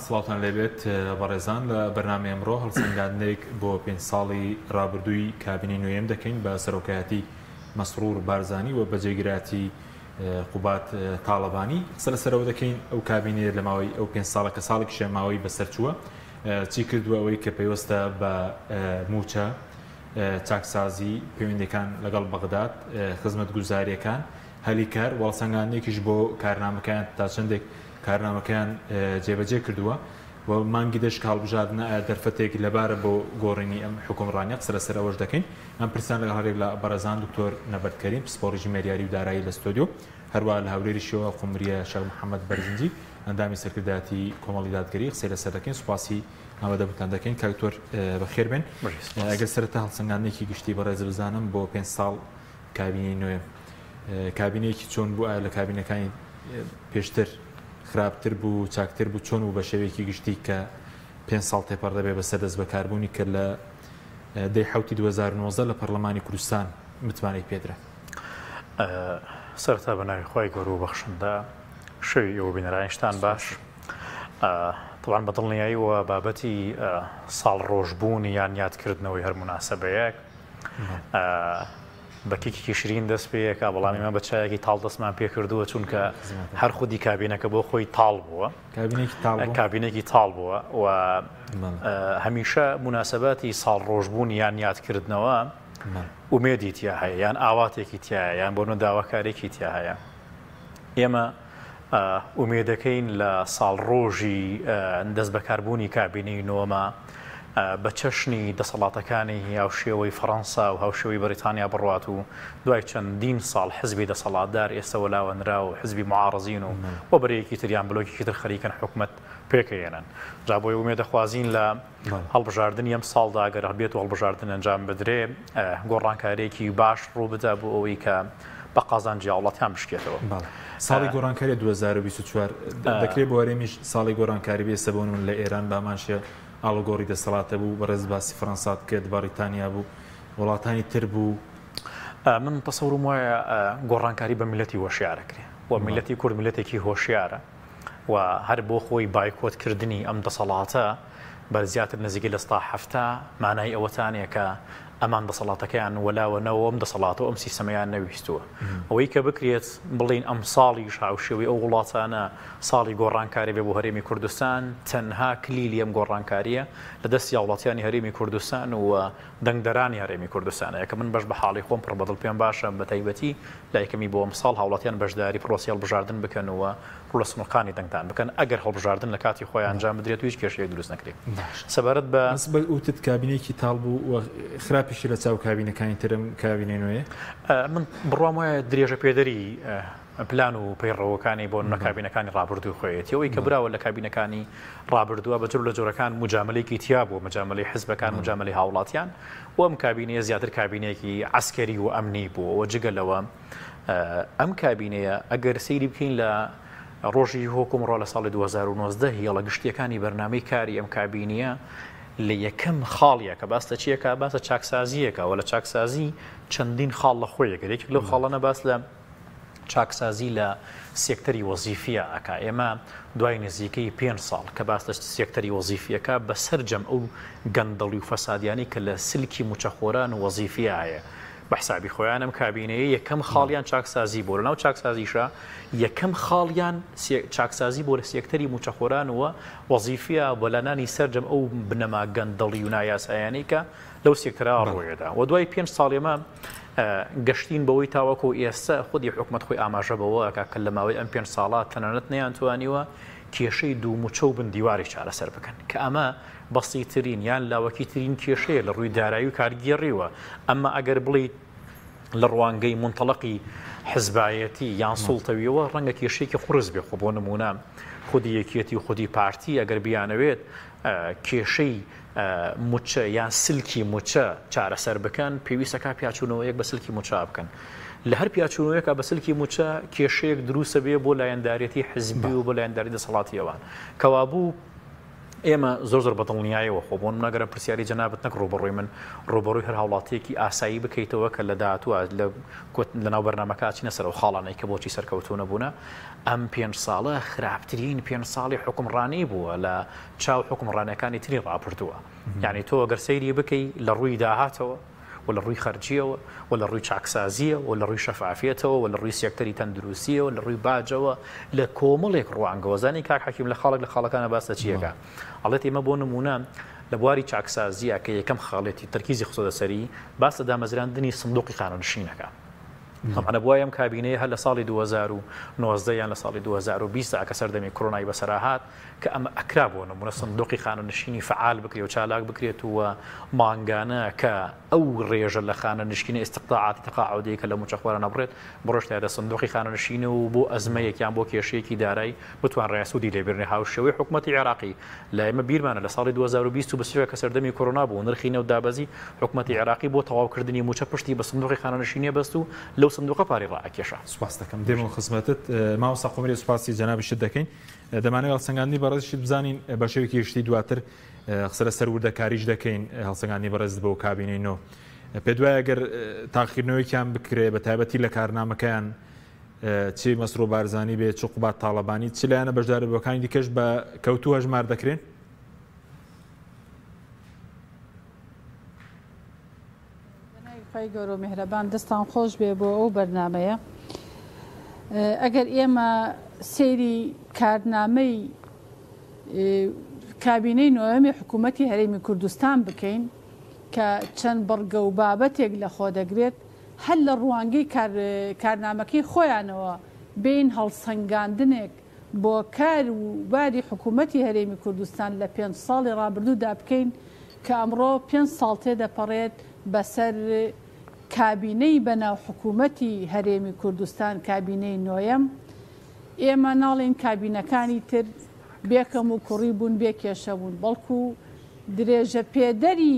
سڵاوتان لێبێت بەڕێزان لە بەرنامەی ئەمڕۆ هەڵسەنگاندنێک بۆ پێنج ساڵی ڕابردووی کابینەی نوێیەم دەکەین بە سەرۆکایەتی مەسرور بارزانی و بە جێگرایەتی قوباد تاڵەبانی قسە لەسەرەوە دەکەین ئەو کابینەیە لە ماوەی ئەو پێنج ساڵە کە ساڵێکیشە ماوەی بەسەر چووە چی کردووە ئەوەی کە پەیوەستە بە مووچە چاکسازی پەیوەندیەکان لەگەڵ بەغداد خزمەتگوزاریەکان هەلی کار و هەڵسەنگاندنێکیش بۆ کارنامەکەیان تا چەندێک کارنامەکەیان جێبەجێ کردووە و مانگی دەش کە هەڵبژاردنە ئایا دەرفەتێک لەبارە بۆ گۆڕینی ئەم حوکمڕانیە قسە لەسەر ئەوەش دەکەین ئەم پرسان لەگەڵ هەریەک لە بەڕێزان دکتۆر نەبەرد کەریم پسپۆڕی ژمێریاری و دارایی لە ستۆدیۆ هەروە لە هەولێریشەوە قومریە شێخ محەممەد بەرزنجی ئەندامی سەرکردایەتی کۆمەڵی دادگەری قسەی لەسەر دەکەین سوپاسی ئامادەبوونتان دەکەین کاک دکتۆر بەخێر بێن ئەگەر سەرەتا هەڵسەنگاندنێکی گشتی بەڕێز بزانم بۆ پێنج ساڵ کابینەی نوێ کابینەیەکی چۆن بوو ئایا لە کابینەکانی پێشتر خراپتر بوو چاکتر بوو چۆن بوو بە شێوەیەکی گشتی کە پێ ساڵ تێپەڕ دەبێ بەسەر دەست بەکاربوونی کە لە دەی حوتی 2019 لە پەرلەمانی کوردستان متمانەی پێدرا. سەرەتا بە ناوی خوای گەورە و بەخشندە شەوی ئێوە بینەرانیشتان باش. طبعا بە دڵنیاییەوە بابەتی ساڵ ڕۆژبوون یان یادکردنەوەی هەر موناسەبەیەک بە کێکێکی شیرین دەست پێ ئەکا، بەڵام ئێمە بە چایەکی تاڵ دەستمان پێ کردووە، چونکە هەر خودی کابینەکە بۆ خۆی تاڵ بووە. کابینێکی تاڵ بووە؟ کابینێکی تاڵ بووە و هەمیشە موناسەباتی ساڵ ڕۆژبوون یان یادکردنەوە ئومێدی تیا هەیە یان ئاواتێکی تیایە یان بۆ نموونە داواکارێکی تیا هەیە. ئێمە ئومێدەکەین لە ساڵڕۆژی دەستبەکاربوونی کابینەی نۆمە بە چەشنی دەسەڵاتەکانی هاوشێوەی فەڕەنسا و هاوشێوەی بەریتانیا بڕوات و دوای چەندین ساڵ حزبی دەسەڵاتدار ئێستا وەلاوەنرا و حزبی معارزین و و بەرەیەکی تر یان بلۆکێکی تر خەریکن حکومەت پێکەیەنن. جا بۆیە ئومێدەخوازین لە هەڵبژاردنی ئەمساڵدا گەر بێت و هەڵبژاردن ئەنجام بدرێ گۆڕانکارییەکی باش ڕووبدا بۆ ئەوەی کە بە قازانجی هاوڵاتیان بشکێتەوە. بەڵێ. ساڵی گۆڕانکاریە 2024 دەکرێت بۆ هەرێمیش ساڵی گۆڕانکاری بێ ئێستا بۆ نمونە لە ئێران بە هەمان شێوە ئاڵوگۆڕی دەسەڵات هەبوو بەڕێز باسی فەرەنسات کرد بەڕیتانیا بوو وڵاتانی تر بوو. من تەسەورم وایە گۆڕانکاری بە میللەتی هۆشیار ئەکرێ و میللەتی کورد میللەتێکی هۆشیارە و هەر بۆ خۆی بایکۆت کردنی ئەم دەسەڵاتە بە زیاتر نزیکەی 70% مانای ئەوەتانەیە کە ئەمان دەسەڵاتەکەیان وەلاوە نەوە ئەم دەسەڵاتە و ئەم سیستەمەیان نەویستووە. ئەوەی کە بکرێت بڵێین ئەمساڵیش هاوشێوەی ئەو وڵاتانە ساڵی گۆڕانکاری بێ بۆ هەرێمی کوردستان، تەنها کلیلی ئەم گۆڕانکارییە لە دەستی هاوڵاتیانی هەرێمی کوردستان و دەنگدەرانی هەرێمی کوردستانە کە من بەش بە حاڵی خۆم پڕ بە دڵ پێم باشە بە تایبەتی لای کەمی بۆ ئەمساڵ هاوڵاتیان بەشداری پرۆسەی هەڵبژاردن بکەن و ڕوو لە سنووقانی دەنگدان بکەن ئەگەر هەڵبژاردن لە کاتی خۆی ئەنجام بدرێت و هیچ کێشەیەک دروست نەکرێت. سەبارەت بە. بەس بە وتت کابینەیەکی تاڵ بوو و خراپیشی لە چاو کابینەکانی ترم کابینەی نوێ؟ من بڕوام وایە درێژە پێدەری پلان و پەیڕەوەکانی بۆ نمونە کابینەکانی ڕابردووی خۆیەتی ئەوەی کە براوە لە کابینەکانی ڕابردووە بە جۆر لە جۆرەکان مجاملەیەکی تیا بووە مجاملەی حزبەکان مجاملەی هاوڵاتیان و ئەم کابینەیە زیاتر کابینەیەکی عەسکەری و ئەمنی بووە و جگە لەوە ئەم کابینەیە ئەگەر سەیری بکەین لە ڕۆژی هۆکومڕۆ لە ساڵی 2019 هێڵە گشتیەکانی بەرنامەی کاری ئەم کابینەیە لە یەکەم خاڵیە کە باس لە چیەکە باسە چاکسازیەکە و لە چاکسازی چەندین خاڵ لە خۆیەکە یەکێک لەو خاڵانە باس لە چاکسازی لە سێکتەری وەزیفیە ئەکا ئێمە دوای نزیکەی پێنج ساڵ کە باس لە سێکتەری وەزیفیەکە بە سەرجەم ئەو گەندەڵی و فەسادیانەی کە لە سلکی موچەخۆران و وەزیفیە هەیە بە حسابی خۆیان ئەم کابینەیە یەکەم خاڵیان چاکسازی بۆ لەناو چاکسازیشە یەکەم خاڵیان چاکسازی بۆ لە سێکتەری موچەخۆران و وەزیفیە بۆ لانانی سەرجەم ئەو بنەما گەندەڵی و نایاسایانەی کە لەو سێکتەرە ڕوویدا و دوای پێنج ساڵ ئێمە گەشتین بەوەی تاوەکو ئێستا خودی حکومەت خۆی ئاماژە بەوە ئەکا کە لە ماوەی ئەم پێنج ساڵە تەنانەت نەیانتوانیوە کێشەی دوو موچە و بن دیواری چارەسەر بکەن کە ئەمە بەسیترین یان لاوەکیترین کێشەیە لە ڕووی دارایی و کارگێڕیوە ئەمە ئەگەر بڵیت لە ڕوانگەی مونتەڵەقی حزبایەتی یان سوڵتەویەوە ڕەنگە کێشەیەکی قورس بێ خۆ بۆ نمونە خودی یەکیەتی و خودی پارتی ئەگەر بیانەوێت کێشەی موچە یان سلکی موچە چارەسەر بکەن پێویستەکە پیاچوونەوەیەک بە سلکی موچە بکەن لە هەر پیاچوونەوەیەکە بە سلکی موچە کێشەیەک دروستە بێ بۆ لایەندارێتی حزبی و بۆ لایەنداری دەسەڵاتی ئەوان کەوابوو ئێمە زۆر زۆر بە دڵنیایەوە خۆ بۆ نمونە گەر پرسیاری جەنابت نەک ڕووبەڕووی من ڕووبەڕووی هەر هاوڵاتیەکی ئاسایی بکەیتەوە کە لە داهاتووە لە لەناو بەرنامەکە ئەچینە سەر ئەو خاڵانەی کە بۆچی سەرکەوتوو نەبوونە ئەم پێنج ساڵە خراپترین پێنج ساڵی حوکمڕانی بووە لە چاو حوکمڕانیەکانی تری ڕابردووە یعنی تۆ گەر سەیری بکەی لە ڕووی داهاتەوە و لە ڕووی خەرجییەوە و لە ڕووی چاکسازییەوە و لە ڕووی شەفافیەتەوە و لە ڕووی سێکتەری تەندروستییەوە لە ڕووی باجەوە لە کۆمەڵێک ڕوانگەوە زانی کاک حەکیم لە خاڵێک لە خاڵەکانە باس لە چییەکە ئەڵێت ئێمە بۆ نموونە لە بواری چاکسازییە کە یەکەم خاڵێتی تەرکیزی خستۆتە سەری باس لە دامەزراندنی سندوقی خانەنشینەکە. تەبعەن ئەبوایە ئەم کابینەیە هەر لە ساڵی 2019 یان لە ساڵی 2020 دا کە سەردەمی کۆرۆنای بەسەرا هات کە ئەمە ئەکرا بۆ نمونە سندوقی خانەنشینی فەعال بکرێ و چالاک بکرێت و مانگانە کە ئەو ڕێژە لە خانەنشینە ئیستقتاعاتی تەقاعودەی کە لە مووچەخۆران ئەبڕێت بڕۆشتایەتە سندوقی خانەنشینە و بۆ ئەزمەیەک یان بۆ کێشەیەکی دارای بتوانرایە سوودی لێ ببینرێ هاوشێوەی حکومەتی عێراقی لای ئێمە بیرمانە لە ساڵی 2021 کە سەردەمی کۆرۆنا بوو نرخی نەوت دابەزی حکومەتی عێراقی بۆ تەواوکردنی مووچە پشتی بە سندوقی خانەنشینیە بەست و لەو سندوقە پارەی ڕائەکێشا. سوپاست دەکەم دێمەوە خزمەتت مامۆستا قومری سوپاسی جەنابیشت دەکەین دەمانەوێت هەڵسەنگاندنی بەڕێزیشت بزانین بە شێوەیەکی گشتی دواتر قسە لەسەر وردەکاریش دەکەین هەڵسەنگاندنی بەڕێزت بۆ کابینەی نۆ پێت وایە گەر تاقیکردنەوەیەکیان بکرێ بە تایبەتی لە کارنامەکەیان چی مەسرور بارزانی بێ چ قوباد تاڵەبانی چ لایەنە بەشداربووەکانی دیکەش بە کەوتوو هەژمار دەکرێن؟ بەناوی خوای گەورەو میهرەبان دەستان خۆش بێ بۆ ئەو بەرنامەیە ئەگەر ئێمە سەیری کارنامەی کابینەی نۆیەمی حکوومەتی هەرێمی کوردستان بکەین کە چەند بڕگە و بابەتێک لە خۆ دەگرێت هەر لە ڕوانگەی کارنامەکەی خۆیانەوە بین هەڵسەنگاندنێک بۆ کار و باری حکوومەتی هەرێمی کوردستان لە پێنج ساڵی ڕابردوودا بکەین کە ئەمڕۆ پێنج ساڵ تێدەپەڕێت بەسەر کابینەی بەناو حکوومەتی هەرێمی کوردستان، کابینەی نۆیەم، ئێمە ناڵێین کابینەکانی تر بێ کەموکوڕی بوون، بێ کێشە بوون، بەڵکو درێژەپێدەری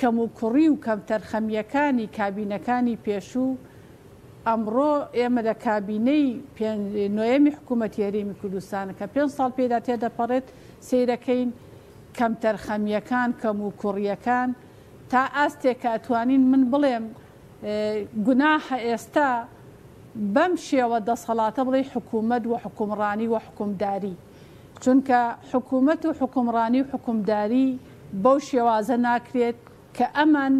کەموکوڕی و کەمتەرخەمییەکانی کابینەکانی پێشوو، ئەمڕۆ ئێمە لە کابینەی نۆیەمی حکوومەتی هەرێمی کوردستان کە پێنج ساڵ پێدا تێدەپەڕێت سەیرەکەین کەمتەرخەمییەکان، کەموکوڕییەکان تا ئاستێک کە ئەتوانین من بڵێم گوناحە ئێستا بەم شێوە دەسەڵاتە بڵێی حکوومەت و حوکمڕانی و حوکمداری. چونکە حکوومەت و حوکمڕانی و حوکمداری بەو شێوازە ناکرێت کە ئەمان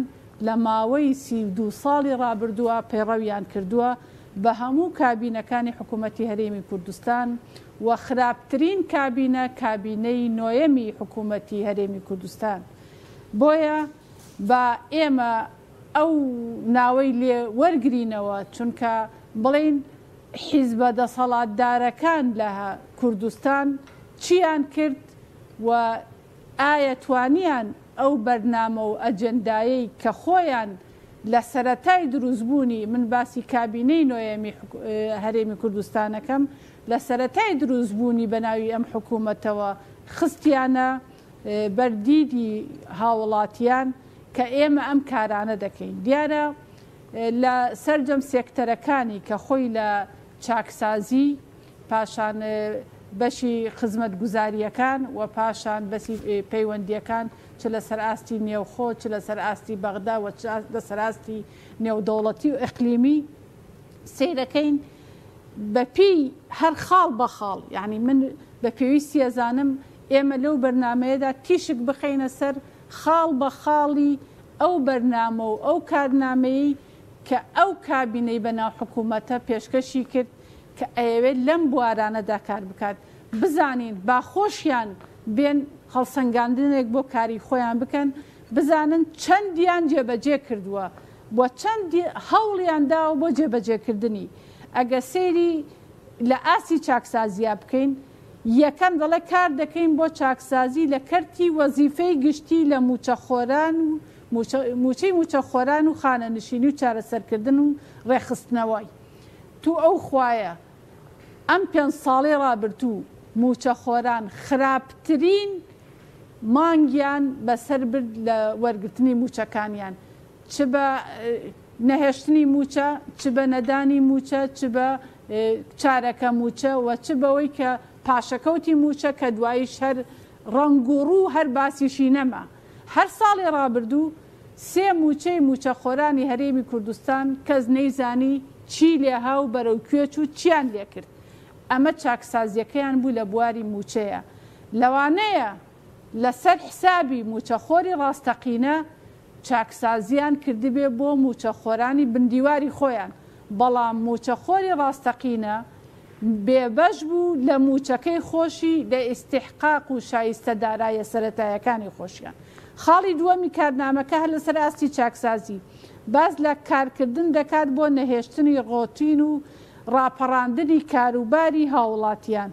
لە ماوەی 32 ساڵی ڕابردووە پەیڕەویان کردووە بە هەموو کابینەکانی حکوومەتی هەرێمی کوردستان و خراپترین کابینە کابینەی نۆیەمی حکوومەتی هەرێمی کوردستان بۆیە با ئێمە ئەو ناوەی لێ وەرگرینەوە چونکە بڵێین حیزبە دەسەڵاتدارەکان لە کوردستان چیان کرد و ئایا توانیان ئەو بەرنامە و ئەجێندایەی کە خۆیان لە سەرەتای دروستبوونی، من باسی کابینەی نۆیەمی هەرێمی کوردستان ئەکەم، لە سەرەتای دروستبوونی بەناوی ئەم حکوومەتەوە خستیانە بەر دیدی هاوڵاتیان کە ئێمە ئەم کارانە دەکەین. دیارە لە سەرجەم سێکتەرەکانی کە خۆی لە چاکسازی، پاشان بەشی خزمەتگوزارییەکان و پاشان بەسی پەیوەندییەکان چ لەسەر ئاستی نێوخۆ، چ لەسەر ئاستی بەغدا و چ لەسەر ئاستی نێودەوڵەتی و ئیقلیمی سەیرەکەین بە پێی هەر خاڵ بە خاڵ یانی من بە پێویستی ئەزانم ئێمە لەو بەرنامەیەدا تیشک بخەینە سەر خاڵ بە خاڵی ئەو بەرنامە و ئەو کارنامەیەی کە ئەو کابینەی بەناو حکوومەتە پێشکەشی کرد کە ئەیەوێت لەم بوارانەدا کار بکات، بزانین با خۆشیان بێن هەڵسەنگاندنێک بۆ کاری خۆیان بکەن، بزانن چەندیان جێبەجێ کردووە و چەند هەوڵیان داوە بۆ جێبەجێکردنی. ئەگەر سەیری لە ئاستی چاکسازییا بکەین، یەکەم دەڵێ کار دەکەین بۆ چاکسازی لە کەرتی وەزیفەی گشتی لە مووچەخۆران و مووچەی مووچەخۆران و خانەنشینی و چارەسەرکردن و ڕێکخستنەوەی. تو ئەو خوایە ئەم پێنج ساڵەی ڕابردوو مووچەخۆران خراپترین مانگیان بەسەر برد لە وەرگرتنی مووچەکانیان چ بە نەهێشتنی مووچە چ بە نەدانی مووچە چ بە چارەکە مووچە و چ بەوەی کە پاشەکەوتی مووچە کە دواییش هەر. ڕەنگ و ڕوو هەر باسیشی نەما. هەر ساڵی ڕابردوو سێ مووچەی مووچەخۆرانی هەرێمی کوردستان کەس نەیزانی چی لێها و بەرەو کوێ چوو چیان لێکرد. ئەمە چاکسازیەکەیان بوو لە بواری مووچەیە. لەوانەیە لەسەر حسابی مووچەخۆری ڕاستەقینە چاکسازیان کردبێ بۆ مووچەخۆرانی بن دیواری خۆیان، بەڵام مووچەخۆری ڕاستەقینە بێبەش بوو لە مووچەکەی خۆشی لە ئیستیحقاق و شایستە دارایە سەرەتایەکانی خۆشیان. خاڵی دووەمی کارنامەکە هەر لەسەر ئاستی چاکسازی باس لە کارکردن دەکات بۆ نەهێشتنی ڕۆتین و ڕاپەڕاندنی کاروباری هاوڵاتیان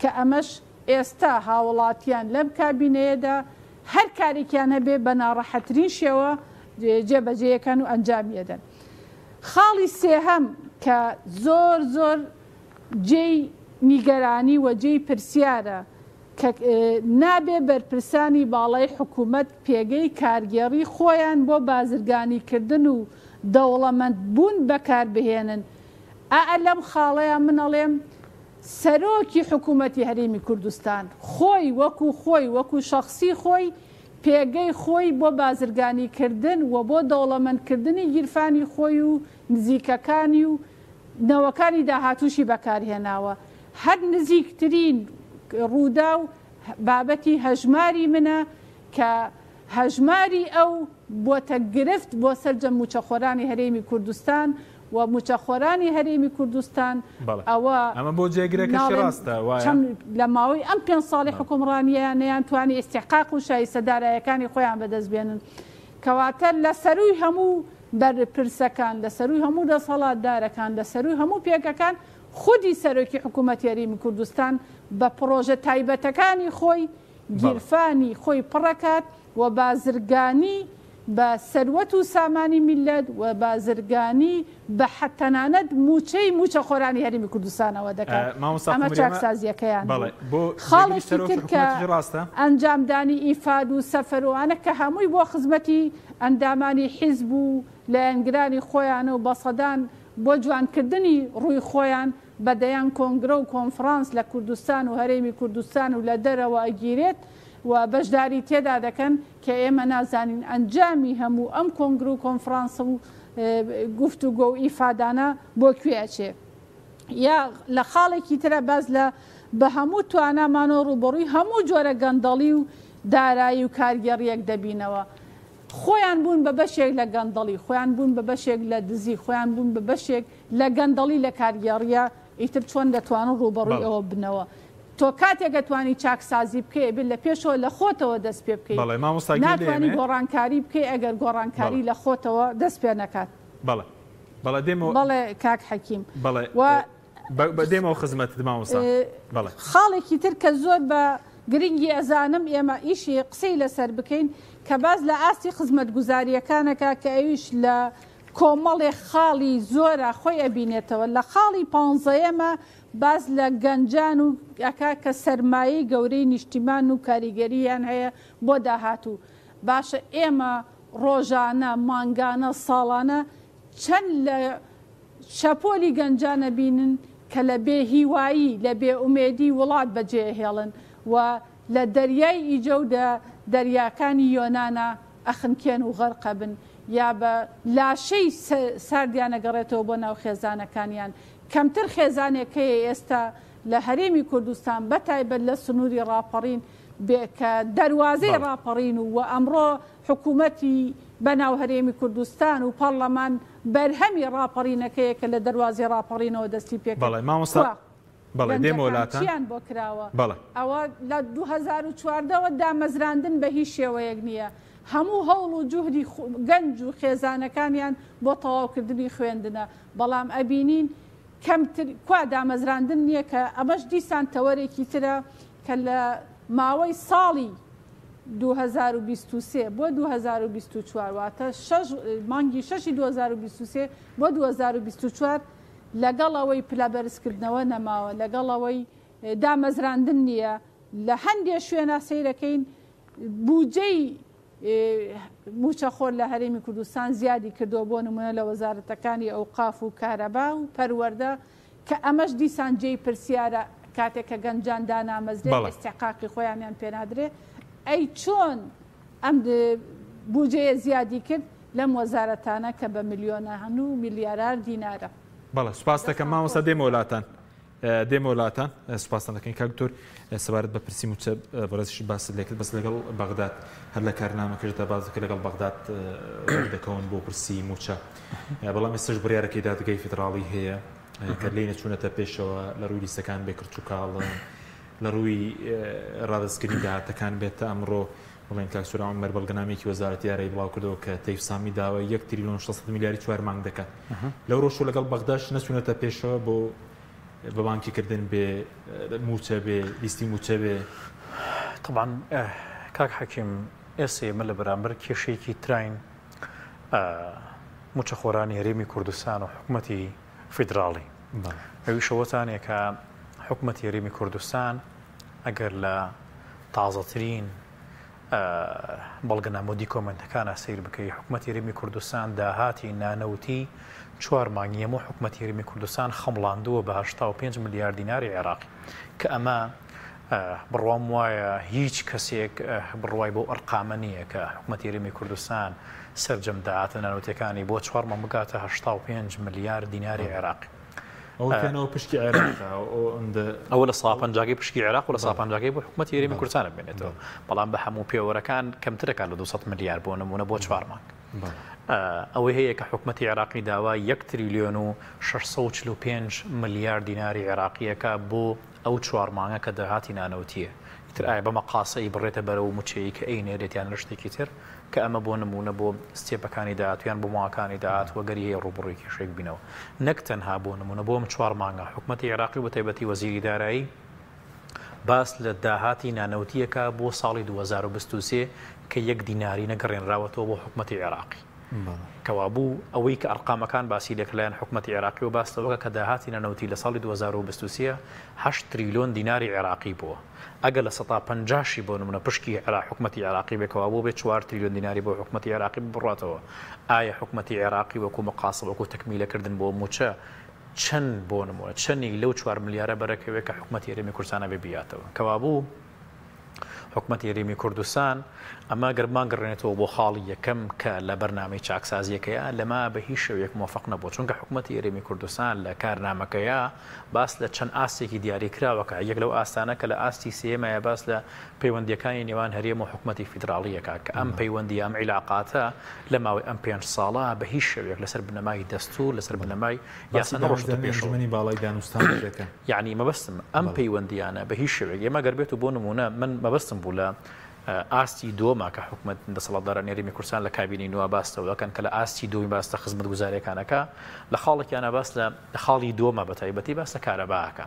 کە ئەمەش ئێستا هاوڵاتیان لەم کابینەیەدا هەر کارێکیان هەبێ بە ناڕەحەترین شێوە جێبەجێیەکەن و ئەنجامی ئەدەن. خاڵی سێهەم کە زۆر زۆر جێی نیگەرانی و جێی پرسیارە کە نابێ بەرپرسانی باڵای حکوومەت پێگەی کارگێڕی خۆیان بۆ بازرگانی کردن و دەوڵەمەند بوون بەکار بهێنن ئا لەم خاڵەیا من ئەڵێم سەرۆکی حکوومەتی هەرێمی کوردستان خۆی وەکوو خۆی وەکوو شەخسی خۆی پێگەی خۆی بۆ بازرگانی کردن و بۆ دەوڵەمەند کردنی گیرفانی خۆی و نزیکەکانی و نەوەکانی داهاتووشی بەکارهێناوە. هەر نزیکترین ڕووداو بابەتی هەژماری منە کە هەژماری ئەو بۆتە گرفت بۆ سەرجەم مووچەخۆرانی هەرێمی کوردستان و مووچەخۆرانی هەرێمی کوردستان بەڵێ ئەوە ئەمە بۆ جێگرەکەشی ناڵێم ڕاستە وایە؟ چەند لە ماوەی ئەم پێنج ساڵی بەڵێ. حوکمڕانییە نەیانتوانی ئیستیحقاق و شایستە دارایەکانی خۆیان بەدەست بێنن کەواتە لە سەرووی هەموو بەرپرسەکان لە سەرووی هەموو دەسەڵاتدارەکان لە سەرووی هەموو پێگەکان خودی سەرۆکی حکوومەتی هەرێمی کوردستان بە پڕۆژە تایبەتەکانی خۆی بەڵێ. گیرفانی خۆی پڕەکات و بازرگانی بە سەروەت و سامانی میللەت و بازرگانی بە تەنانەت مووچەی مووچەخۆرانی هەرێمی کوردستانەوە دەکات. مامۆستا ئەمە قومری ئەمە چاکسازییەکەیان بەڵێ بوو. بۆ جێگری خاڵێکی سەرۆکی تر کە حکوومەتیش ڕاستە؟ ئەنجامدانی ئیفاد و سەفەر و ئەوانە کە هەمووی بۆ خزمەتی ئەندامانی حیزب و لایەنگرانی خۆیانە و بە سەدان بۆ جوانکردنی ڕووی خۆیان بە دەیان کۆنگرە و کۆنفرانس لە کوردستان و هەرێمی کوردستان و لە دەرەوە ئەگیرێت و بەشداری تێدا دەکەن کە ئێمە نازانین ئەنجامی هەموو ئەم کۆنگرە و کۆنفرانس و گفتوگۆ و ئیفادانە بۆ کوێ ئەچێ. یا لە خاڵێکی ترا باس لە بە هەموو توانامانەوە ڕووبەڕووی هەموو جۆرە گەندەڵی و دارایی و کارگێڕییەک دەبینەوە. خۆیان بوون بە بەشێک لە گەندەڵی، خۆیان بوون بە بەشێک لە دزی، خۆیان بوون بە بەشێک لە گەندەڵی لە کارگێڕییە، ئیتر چۆن دەتوانن ڕووبەڕووی بەڵێ. ئەوە ببنەوە؟ تۆ کاتێک ئەتوانی چاکسازی بکەی ئەبێت لە پێشەوە لە خۆتەوە دەست پێ بکەی، بەڵێ مامۆستا گوێ ناتوانی لێمێ. گۆڕانکاری بکەی ئەگەر گۆڕانکاری بەڵێ. لە خۆتەوە دەست پێ نەکات. بەڵێ بەڵێ دێمەوە. بەڵێ کاک حەکیم. بەڵێ و بە دێمەوە خزمەتت مامۆستا. بەڵێ. خاڵێکی تر کە زۆر بە گرنگی ئەزانم ئێمە ئیشی قسەی لەسەر بکەین کە باس لە ئاستی خزمەتگوزارییەکان ئەکا کە ئەویش لە کۆمەڵێ خاڵی زۆرا خۆی ئەبینێتەوە لە خاڵی پانزەیەمە باس لە گەنجان و ئەکا کە سەرمایەی گەورەی نیشتیمان و کاریگەرییان هەیە بۆ داهاتوو باشە ئێمە ڕۆژانە مانگانە ساڵانە چەند لە شەپۆلی گەنجان ئەبینن کە لە بێ هیوایی، لە بێ ئومێدی وڵات بەجێ ئەهێڵن و لە دەریای ئیجە و دە دەریاکانی یۆنانا ئەخنکێن و غەرق ئەبن یا بە لاشەی ساردیان ئەگەڕێتەوە بۆ ناو خێزانەکانیان. کەمتر خێزانێک هەیە ئێستا لە هەرێمی کوردستان بە تایبەت لە سنووری ڕاپەڕین بێ کە دەروازەی بەڵێ. ڕاپەڕین و ئەمڕۆ حکوومەتی بە ناو هەرێمی کوردستان و پەڕلەمان بەرهەمی ڕاپەڕینەکەیە کە لە دەروازەی ڕاپەڕینەوە دەستی پێکرد. بەڵێ مامۆستا کوا بەڵێ دێمەوە گەنجەکان لاتان. چیان بۆ کراوە؟ بەڵێ. ئەوە لە 2014 وە دامەزراندن بە هیچ شێوەیەک نییە. هەموو هەوڵ و جوهدی گەنج و خێزانەکانیان بۆ تەواوکردنی خوێندنە. بەڵام ئەبینین کەمتر کوا دامەزراندن نییە کە ئەمەش دیسان تەوەرێکی ترە کە لە ماوەی ساڵی 2023 بۆ 2024 واتە شەش مانگی شەشی 2023 بۆ 2024 لەگەڵ ئەوەی پلە بەرزکردنەوە نەماوە، لەگەڵ ئەوەی دامەزراندن نییە، لە هەندێ شوێنە سەیرەکەین بودجەی مووچەخۆر لە هەرێمی کوردستان زیادی کردووە، بۆ نمونە لە وەزارەتەکانی ئەوقاف و کارەبا و پەروەردە، کە ئەمەش دیسان جێی پرسیارە. کاتێک کە گەنجان دانامەزرێن ئیستحقاقی خۆیانیان پێنادرێ، ئەی چۆن ئەم بوجەیە زیادی کرد لەم وەزارەتانە کە بە ملیۆنان و ملیارار دینارە؟ بەڵێ سوپاست دەکەم دەستان مامۆستا خۆش. دێمەوە لاتان دێمەوە لاتان سوپاستان دەکەین کاک دکتۆر سەبارەت بە پرسی مووچە بەڕێزیشت باست لێ کرد بەس لەگەڵ بەغداد هەر لە کارنامەکەشدا باس دەکرد لەگەڵ بەغداد ڕێک دەکەون بۆ پرسی مووچە بەڵام ئێستاش بڕیارەکەی دادگای فیدراڵی هەیە کە لێی نەچوونەتە پێشەوە لە ڕووی لیستەکان بێ کرچ و کاڵن لە ڕووی ڕادەستکردنی داهاتەکان بێت تا ئەمڕۆ بڵێن کاک سوران عومەر بەڵگەنامەیەکی وەزارەتی دارایی بڵاو کردەوە کە تەیف سامی داوای 1 تریلیۆن 600 ملیاری چوار مانگ دەکات لەو ڕۆژ لەگەڵ بەغداش نەچوونەتە پێشەوە بۆ بە بانکیکردن بێ مووچە بێ لیستی مووچە بێ. تەبعەن کاک حەکیم ئێستا ئێمە لە بەرامبەر کێشەیەکی تراین مووچەخۆرانی هەرێمی کوردستان و حکومەتی فیدراڵی ئەویش ئەوەتانەیە کە حکومەتی هەرێمی کوردستان ئەگەر لە تازەترین بەڵگەنامە و دیکۆمێنتەکانا سەیر بکەی حکومەتی هەرێمی کوردستان داهاتی نانەوتی چوار مانگی هەموو حکومەتی هەرێمی کوردستان خەمڵاندووە بە 85 ملیار دیناری عێراقی کە ئەمە بڕوام وایە هیچ کەسێک بڕوای بەو ئەرقامە نییە کە حکومەتی هەرێمی کوردستان سەرجەم داهاتە نانەوتیەکانی بۆ چوار مانگ بگاتە 85 ملیار دیناری عێراقی. ئەوە پێنەوە پشکی عێراقە ئەوەندە ئەوە لە سا پەنجاکەی پشکی عێراق و لە سا پەنجاکەی بۆ حکومەتی هەرێمی کوردستان بمێنێتەوە بەڵام بە هەموو پێوەرەکان کەمترەکە لە 200 ملیار بۆ نمونە بۆ چوار مانگ ئەوەی هەیە کە حکومەتی عێراقی داوای 1 تریلیۆن و 645 ملیار دیناری عێراقیەکە بۆ ئەو چوار مانگە کە داهاتی نانەوتیە ئیتر ئایا بەمە قاسەی بڕێتە بەرەو موچەیی کە ئەینێرێت یان لە شتێکی تر کە ئەمە بۆ نموونە بۆ ستێپەکانی داهاتوو یان بۆ مانگەکانی داهاتوو ئەگەری هەیە ڕووبەڕووی کێشەیەک بینەوە. نەک تەنها بۆ نموونە بۆ ئەم چوار مانگە حکومەتی عێراقی و بەتایبەتی وەزیری دارایی باس لە داهاتی نانەوتییەکە بۆ ساڵی 2023 کە یەک دیناری نەگەڕێنراوەتەوە بۆ حکومەتی عێراقی. کەوابوو ئەوەی کە ئەرقامەکان باسی لێکرد لایەن حکومەتی عێراقیەوە باس لەوەکە کە داهاتی نانەوتی لە ساڵی 2023 هەشت تریلۆن دیناری عێراقی بووە. ئەگەر 50% شی بۆ نمونە پشکی عێراق حکومەتی عێراقی بێ کەوابوو بێ چوار تریلیۆن دیناری بۆ حکومەتی عێراقی ببڕاتەوە ئایا حکومەتی عێراقی وەکو مقاصە وەکو تەکمیلەکردن بۆ موچە چەند بۆ نمونە چەندی لەو چوار ملیارە بەرەکەوێ کە حکومەتی هەرێمی کوردستان ئەبێ بیاتەوە کەوابوو حکومەتی هەرێمی کوردستان ئەمە گەر بمانگەڕێنێتەوە بۆ خاڵی یەکەم کە لە بەرنامەی چاکسازیەکەیە لەمە بە هیچ شێوەیەک مۆفەق نەبوو چونکە حکومەتی هەرێمی کوردستان لە کارنامەکەیە باس لە چەند ئاستێکی دیاریکراوەکە، یەک لەو ئاستانە کە لە ئاستی سێیەمایە باس لە پەیوەندییەکانی نێوان هەرێم و حکومەتی فیدراڵییەکە کە ئەم پەیوەندییە، ئەم عیلاقاتە لە ماوەی ئەم پێنج ساڵە بە هیچ شێوەیەک لەسەر بنەمای دەستوور، لەسەر بنەمای باسی یاسا نەڕۆشتە دامەزراندنی پێشەوە. ئەنجومەنی باڵای دانوستانیش دەکەن. یەعنی مەبەستم ئەم پەیوەندییانە بە هیچ شێوەیەک ئێمە گەر بێت و بۆ نموونە من مەبەستم بوو لە ئاستی دووەمە کە حکومەت دەسەڵاتدارانی هەرێمی کوردستان لە کابینەی نووا باس لەوە دەکەن کە لە ئاستی دووەمی باس لە خزمەتگوزارییەکان ئەکا لە خاڵێکیانا باس لە خاڵی دووەمە بە تایبەتی باس لە کارەبا ئەکا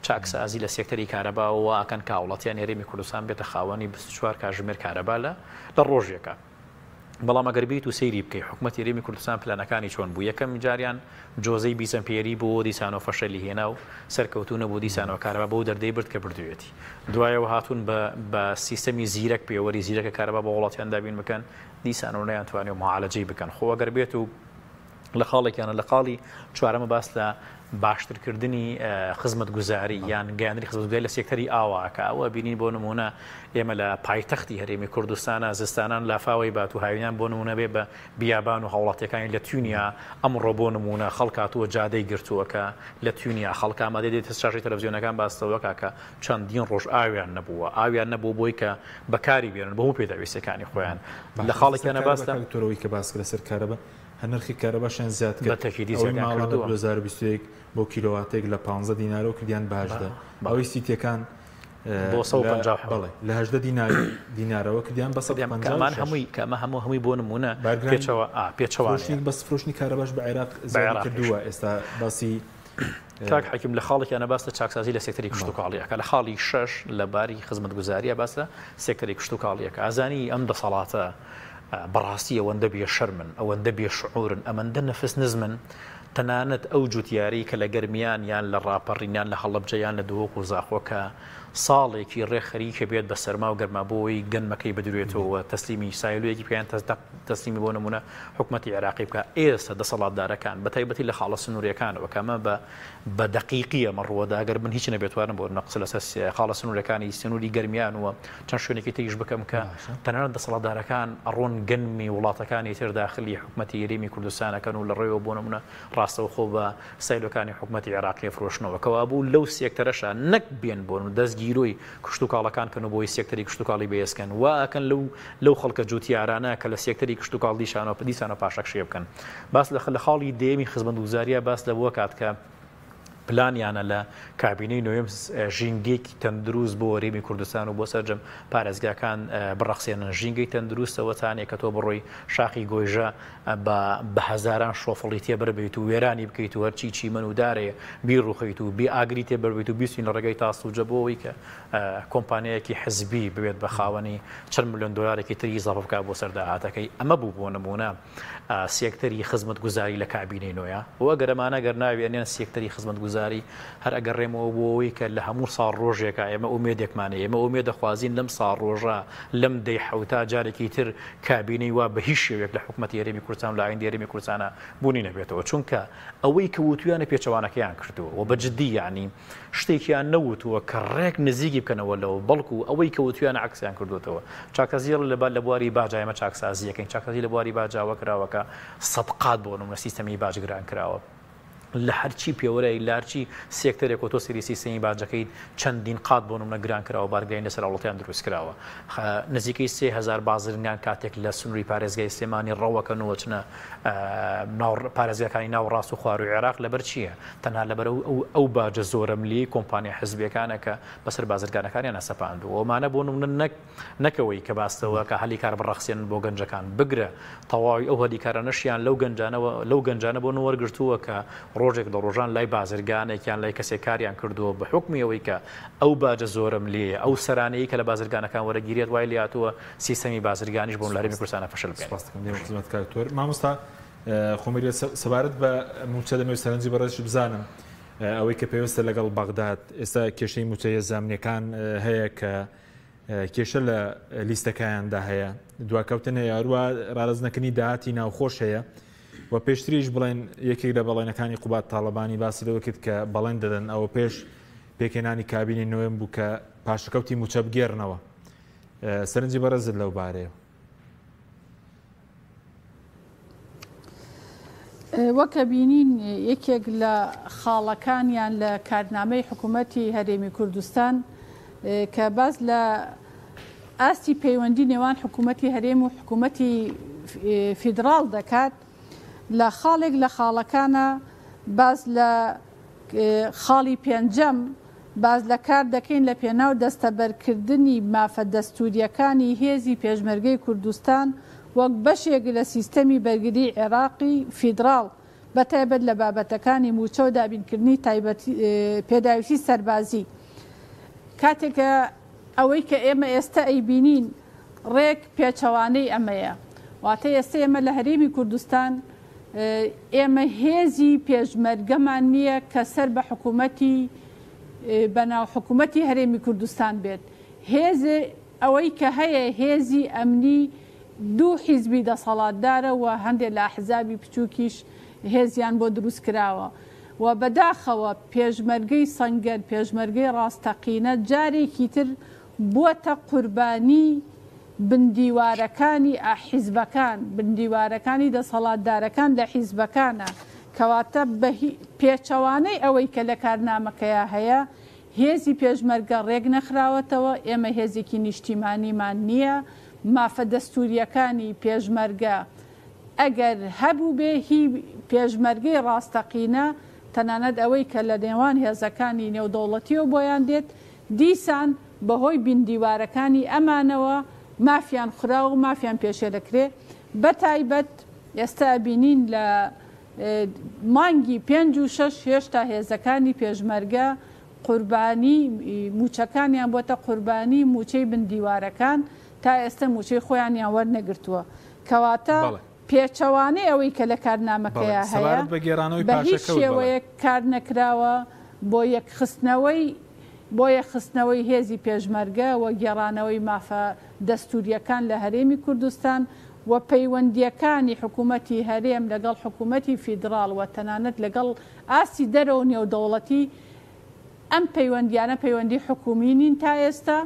چاکسازی لە سێکتەری کارەبا وا ئەکەن کە هاوڵاتیانی هەرێمی کوردستان بێتە خاوەنی 24 کاژمێر کارەبا لە لە ڕۆژێکا. بەڵام ئەگەر بیت و سەیری بکەی حکومەتی هەرێمی کوردستان پلانەکانی چۆن بوو یەکەم جاریان جۆزەی بیزەمپێری بۆ دیسانەوە فەشەلی هێنا و سەرکەوتوو نەبوو دیسانەوە کارەبا بەو دەردەی برد کە بردوویەتی دوایەوە هاتوون بە بە سیستەمی زیرەک پێوەری زیرەکە کارەبا بۆ وڵاتیان دابین بکەن دیسانەوە نەیانتوانی معالەجەی بکەن خۆ ئەگەر بێت و لە خاڵێکیانە لە خاڵی چوارەمە باس لە باشترکردنی خزمەتگوزاری یان گەیاندنی خزمەتگوزاری لە سێکتەری ئاوا کە ئەوە بینین بۆ نمونە ئێمە لە پایتەختی هەرێمی کوردستانە زستانان لافاوەی بات و هاوینان بۆ نمونە بێ بە بیابان و هاوڵاتیەکانی لە تونیا ئەمڕۆ بۆ نمونە خەڵک هاتووە جادەی گرتووە کە لە تونیا خەڵک ئامادە دێتە شاشەی تەلەڤزیۆنەکان باستەوە کە چەندین ڕۆژ ئاویان نەبووە ئاویان نەبوو بۆی کە بەکاری بێنن بۆ هەموو پێداویستیەکانی خۆیان لە خاڵێکیانە باس لە تۆرەوەی کە باس لەسەر کارەبا هەر نرخی کارەباشیان زیاد بە کرد تەکیدی ئەوەی زیادیان ماڵانە کردووە. 2021 بۆ کیلۆواتێک لە 15 دینارەوە کردیان بە 18 ئەوەی سیتیەکان بۆ 157 بەڵێ لە 18 دینارەوە کردیان بە کە ئەمان 156 هەمووی کە ئەمە هەموو هەمووی بۆ نمونە بارگرانی پێچەوە ئا پێچەوانەیە فرۆشتنی بەس فرۆشتنی کارەباش بە عێراق بە زیادی عێراقیش. کردووە ئێستا باسی کاک حەکیم لە خاڵێکیانە باس لە چاکسازی لە سێکتەری کشتوکاڵیەکە لە خاڵی شەش لە باری خزمەتگوزاریە باس لە سێکتەری کشتوکاڵیەکە ئازانی ئەم دەسەڵاتە بەڕاستی ئەوەندە بێشەرمن ئەوەندە بێشعورن ئەمەندە نەفس نزمن تەنانەت ئەو جوتیارەی کە لە گەرمیان یان لە ڕاپەڕین یان لە هەڵەبجە یان لە دهۆک و زاخۆ کە ساڵێکی ڕێک خەریکە بێت بە سەرما و گەرما بۆ ئەوەی گەنمەکەی بدروێتەوە و تەسلیمی سایلۆیەکی بکە یان تەسلیمی بۆ نموونە حکومەتی عێراقی بکا. ئێستا دەسەڵاتدارەکان بە تایبەتی لە خاڵە سنوورییەکانەوە کە ئەمە بە بە دەقیقی ئەمە ڕووەدا ئەگەر من هیچ نەبێت توانم بۆ نموونە قسە لەسەر خاڵە سنوورییەکانی سنووری گەرمیان و چەند شوێنێکی تریش بکەم کە تەنانەت دەسەڵاتدارەکان ئەڕۆن گەنمی وڵاتەکانی تر داخلی حکومەتی هەرێمی کوردستان ئەکەن و لە ڕێوە بۆ نموونە ڕاستەوخۆ بە سایلۆکانی حکومەتی عێراقی ئەفرۆشنەوە، کەوابوو لەو سێکتەرەشا نەک بێن بۆن و دەستگیرۆی کشتوکاڵەکان کەن و بۆی سێکتەری کشتوکاڵی بەهێز کەن، وا ئەکەن لەو لەو خەڵکە جوتیارانە کە لە سێکتەری کشتوکاڵ دیسانەوە دیسانەوە پاشەکشێ بکەن. باس لە لە خاڵی دەیەمی خزمەتگوزارییا باس لەوە کات کە پلانیانە لە کابینەی نۆیەم ژینگەیەکی تەندروست بۆ هەرێمی کوردستان و بۆ سەرجەم پارێزگاکان بڕەخسێنن. ژینگەی تەندروستەوە تانێ کە تۆ بڕۆی شاخی گۆیژە بە بە هەزاران شۆفڵی تێ بەربەیت و وێرانی بکەیت و هەرچی چیمەن و دارێ بیڕوخیت و بی ئاگری تێ بەربیت و بیسوین لە ڕێگەی تاسوجە بۆ ئەوەی کە کۆمپانیایەکی حزبی ببێت بە خاوەنی چەند ملیۆن دۆلارێکی تری ئیزافە بکات بۆ سەر داهاتەکەی ئەمە بوو بۆ نموونە سێکتەری خزمەتگوزاری لە کابینەی نۆیە و ئەگەر ئەمانە گەر ناوی ئەنێن سێکتەری خزمەتگوزاری هەر ئەگەڕێمەوە بۆ ئەوەی کە لە هەموو ساڵ ڕۆژێکا ئێمە ئومێدێکمان هەیە ئێمە ئومێد دەخوازین لەم ساڵ ڕۆژە لەم دەی حەوتا جارێکی تر کابینەی وا بە هیچ شێوەیەک لە حکومەتی هەرێمی کوردستان و لە ئایندەی هەرێمی کوردستانا بوونی نەبێتەوە چونکە ئەوەی کە وتویانە پێچەوانەکەیان کردووە و بە جدی یانی شتێکیان نەوتووە کە ڕێک نزیکی بکەنەوە لەوە بەڵکو ئەوەی کە وتویانە عەکسیان کردووەتەوە چاکسازی لە لە بواری باجا ئێمە چاکسازیەکەین چاکسازی لە بواری باجاوە کراوە کە سەدقات بۆ نمونە سیستەمی باج گران کراوە لە هەرچی پێوەرێک لە هەرچی سێکتەرێک و تۆ سەیری سیستەمی باجەکەیت چەندین قات بۆ نمونە گران کراوە بارگرانی لەسەر هاوڵاتیان دروست کراوە نزیکەی 3000 بازرگان کاتێک لە سنووری پارێزگای سلێمانی ڕەوەکەن و چنە ناو پارێزگاکانی ناو ڕاست و خواروی عێراق لەبەر چییە تەنها لەبەر ئەو ئەو باجە زۆرەملیی کۆمپانیا حزبیەکانە کە بەسەر بازرگانەکانیان سەپاندووە ئەومانە بۆ نمونە نەک نەکەوەی کە باس لەوە کە هەلی کار بڕەخسێنن بۆ گەنجەکان، بگرە تەواوی ئەو هەلی کارانەشیان لەو گەنجانەوە لەو گەنجانە بۆ وەرگرتووە کە ڕۆژێک لە ڕۆژان لای بازرگانێک یان لای کەسێک کاریان کردووە بە حوکمی ئەوەی کە ئەو باجە زۆرەملێیە ئەو سەرانەی کە لە بازرگانەکان وەرەگیرێت وای لێهاتووە سیستەمی بازرگانیش بۆ لە هەرێمی کوردستانە فەشەل بێنێت. سپاس دەکەم دێمە خزمەت کاک تۆر. مامۆستا خۆمەیلی سەبارەت بە مووچە دەمەوێت سەرنجی بەڕێزیش بزانم ئەوەی کە پەیوەستە لەگەڵ بەغداد ئێستا کێشەی مووچە هێزە ئەمنیەکان هەیە کە کێشە لە لیستەکایاندا هەیە، دواکەوتن هەیە، هەروە ڕادەست نەکردنی داهاتی ناوخۆش هەیە و پێشتریش بڵێن یەکێک لە بەڵێنەکانی قوباد تاڵەبانی باسی لەوە کرد کە بەڵێن دەدەن ئەوە پێش پێکهێنانی کابینەی نۆیەم بوو کە پاشەکەوتی مووچە بگێڕنەوە. سەرنجی بەڕێزت لەو بارەیەوە. وەک ئەبینین یەکێک لە خاڵەکانیان لە کارنامەی حکوومەتی هەرێمی کوردستان کە باس لە ئاستی پەیوەندی نێوان حکوومەتی هەرێم و حکوومەتی فیدراڵ دەکات لە خاڵێک لە خاڵەکانە باس لە خاڵی پێنجەم، باس لە کار دەکەین لە پێناو دەستەبەرکردنی مافە دەستوورییەکانی هێزی پێشمەرگەی کوردستان وەک بەشێک لە سیستەمی بەرگریی عێراقی فیدراڵ بەتایبەت لە بابەتەکانی مووچە و دابینکردنی پێداویستی سەربازی. کاتێک کە ئەوەی کە ئێمە ئێستە ئەیبینین ڕێک پێچەوانەی ئەمەیە. واتە ئێستە ئێمە لە هەرێمی کوردستان ئێمە هێزی پێشمەرگەمان نییە کە سەر بە حکوومەتی بەناو حکوومەتی هەرێمی کوردستان بێت. هێز ئەوەی کە هەیە هێزی ئەمنی دوو حیزبی دەسەڵاتدارە و هەندێک لە ئەحزابی بچووکیش هێزیان بۆ دروست کراوە و بەداخەوە پێشمەرگەی سەنگەر، پێشمەرگەی ڕاستەقینە جارێکی تر بووەتە قوربانی بندیوارەکانی حیزبەکان، بندیوارەکانی دەسەڵاتدارەکان لە حیزبەکانە، کەواتە بە پێچەوانەی ئەوەی کە لە کارنامەکەیا هەیە، هێزی پێشمەرگە ڕێک نەخراوەتەوە، ئێمە هێزێکی نیشتیمانیمان نییە، مافە دەستوورییەکانی پێشمەرگە ئەگەر هەبووبێ هی پێشمەرگەی ڕاستەقینە، تەنانەت ئەوەی کە لە نێوان هێزەکانی نێودەوڵەتییەوە بۆیان دێت، دیسان بەهۆی بیندیوارەکانی ئەمانەوە مافیان خوراوە و مافیان پێشێلەکرێ، بەتایبەت ئێستا ئەبینین لە مانگی پێنج و شەش هێشتا هێزەکانی پێشمەرگە قوربانی مووچەکانیان بۆتە قوربانی مووچەی بن دیوارەکان، تا ئێستا مووچەی خۆیانیان وەرنەگرتووە، کەواتە پێچەوانەی ئەوەی کە لە کارنامەکەیا هەیە بە هیچ شێوەیەک کار نەکراوە بۆ یەکخستنەوەی. بۆ یەکخستنەوەی هێزی پێشمەرگە و گێڕانەوەی مافە دەستوورییەکان لە هەرێمی کوردستان و پەیوەندییەکانی حکوومەتی هەرێم لەگەڵ حکوومەتی فیدراڵ و تەنانەت لەگەڵ ئاستی دەرەوە و نێودەوڵەتی، ئەم پەیوەندییانە پەیوەندی حکوومی نین تا ئێستا،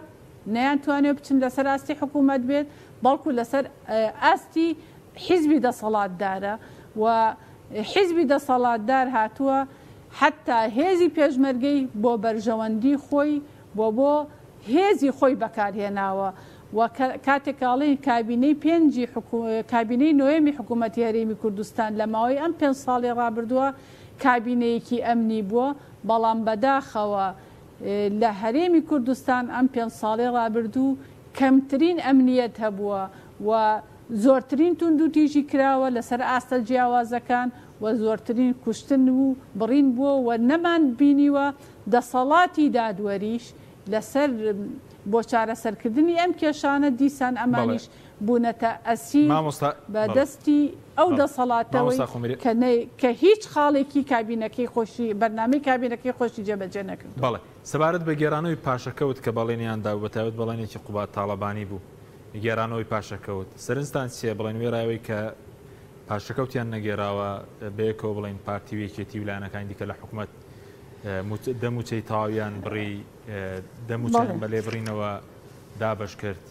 نەیانتوانیوە بچن لەسەر ئاستی حکوومەت بێت، بەڵکو لەسەر ئاستی حیزبی دەسەڵاتدارە و حیزبی دەسەڵاتدار هاتووە حەتتا هێزی پێشمەرگەی بۆ بەرژەوەندی خۆی و بۆ هێزی خۆی بەکارهێناوە و کاتێک کە ئەڵێین کابینەی پێنجی کابینەی نۆیەمی حکوومەتی هەرێمی کوردستان لە ماوەی ئەم پێنج ساڵی ڕابردووە کابینەیەکی ئەمنی بووە، بەڵام بەداخەوە لە هەرێمی کوردستان ئەم پێنج ساڵی ڕابردوو کەمترین ئەمنیەت هەبووە و زۆرترین توندوتیژی کراوە لەسەر ئاستە جیاوازەکان و زۆرترین کوشتن و بڕین بووە و نەمان بینیوە دەسەڵاتی دادوەریش لەسەر بۆ چارەسەرکردنی ئەم کێشانە دیسان ئەمانیش بوونەتە ئەسیر بە دەستی ئەو دەسەڵاتەوەی کە کە هیچ خاڵێکی کابینەکەی خۆشی بەرنامەی کابینەکەی خۆشی جێبەجێ نەکردووە. بەڵێ. سەبارەت بە گێڕانەوەی پاشەکەوت کە بەڵێنیان دا و بەتایبەت بەڵێنێکی قوباد تاڵەبانی بوو گێڕانەوەی پاشەکەوت سەرنجتان چییە بڵێن وێڕای ئەوەی کە پاشەکەوتیان نەگێڕاوە بەیەکەوە بڵێن پارتی و یەکێتی و لایەنەکانی دیکە لە حکومەت دە مووچەی تەواویان بڕی دە مووچەیان بە لێبڕینەوە دابەش کرد.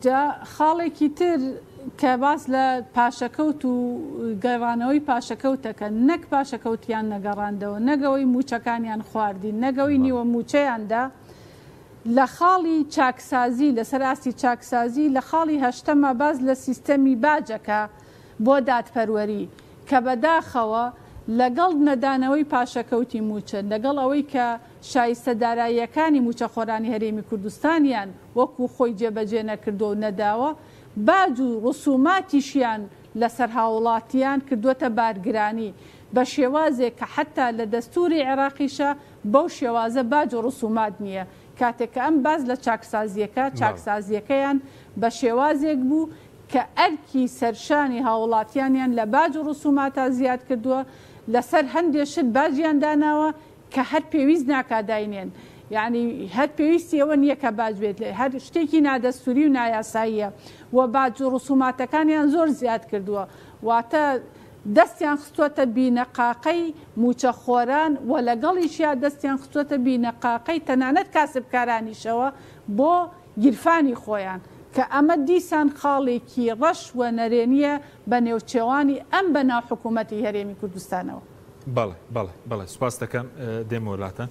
جا خاڵێکی تر کە باس لە پاشەکەوت و گەڕانەوەی پاشەکەوتەکە نەک پاشەکەوتیان نەگەڕاندەوە نەگەوەی مووچەکانیان خواردین نەگەوەی نیوە مووچەیاندا لە خاڵی چاکسازی لەسەر ئاستی چاکسازی لە خاڵی هەشتەما باس لە سیستەمی باجەکە بۆ دادپەروەری کە بەداخەوە لەگەڵ نەدانەوەی پاشەکەوتی مووچە لەگەڵ ئەوەی کە شایستە داراییەکانی مووچەخۆرانی هەرێمی کوردستانیان وەکو خۆی جێبەجێ نەکردووە و نەداوە، باج و ڕسوماتیشیان لەسەر هاوڵاتیان کردووەتە بارگرانی بە شێوازێک کە حەتا لە دەستوری عێراقیشا بەو شێوازە باج و ڕسومات نییە. کاتێک کە ئەم باس لە چاکسازییەکە، چاکسازییەکەیان بە شێوازێک بوو کە ئەرکی سەرشانی هاوڵاتیانیان لە باج و ڕسوماتا زیاد کردووە، لەسەر هەندێ شت باجیان داناوە کە هەر پێویست ناکا داینێن یانی هەر پێویستی ئەوە نییە کە باج بێت هەر شتێکی نادەستوری و نایاساییە و باج و ڕسوماتەکانیان زۆر زیاد کردووە واتە دەستیان خستووەتە بینەقاقەی مووچەخۆران و لەگەڵیشیا دەستیان خستووەتە بینەقاقەی تەنانەت کاسبکارانیشەوە بۆ گیرفانی خۆیان کە ئەمە دیسان خاڵێکی ڕەش و نەرێنییە بە نێوچەوانی ئەم بەناو حکوومەتی هەرێمی کوردستانەوە. بەڵێ بەڵێ بەڵێ سوپاست دەکەم دێمەوە لاتان